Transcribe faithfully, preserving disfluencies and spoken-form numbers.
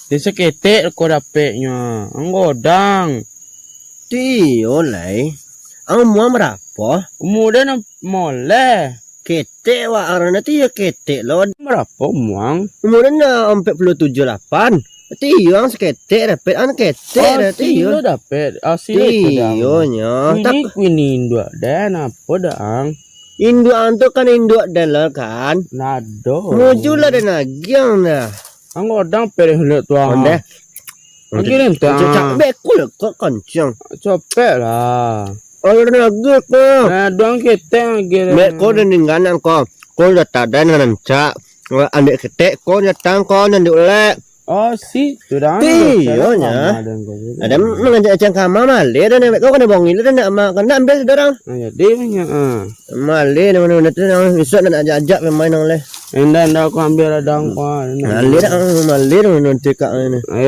Di saketek ko dapeknyo. Ang godang. Ti iyo lai. Ang umua barapo? Umua den nan moleh. Ketek wak, arana ti iyo ketek lo. Barapo umua ang? Umua den lah ampek puluah tujuah lapan. Ti iyo ang saketek dapek, ang ketek. Oh, dah ti iyo. Silo dapek. Ah, silo. Ti itu dah. Iyo nyo. Ini tak kuini induak den, apo dah ang? Induak ang tu kan induak den lah kan? Nado. Mujulah den agiang dah. Ang godang pereh liak tu, ah. Ondeh. Angin ente, ah. Cak, beko lah kok kancang. Copek lah. Ayo, den agiah ko. Nah, duang ketek agiah. Beko den ningganan ko. Ko datang den nan rancak. Andek ketek ko datang ko nan diulek. Oh, si, tu dah. Ti iyo nyo. Ado mangajak cangkama maleh den, beko kena bongil den nak ma-, kena ambil sudah orang. Ah, jadi banyak, ah. Maleh den mano-mano tu, orang isuak nak ajak-ajak pemain orang leh. Indak, indak, aku ambil ladang ko, ah, indak. Maleh dah, maleh den mano-mano cekak ni. Ayo.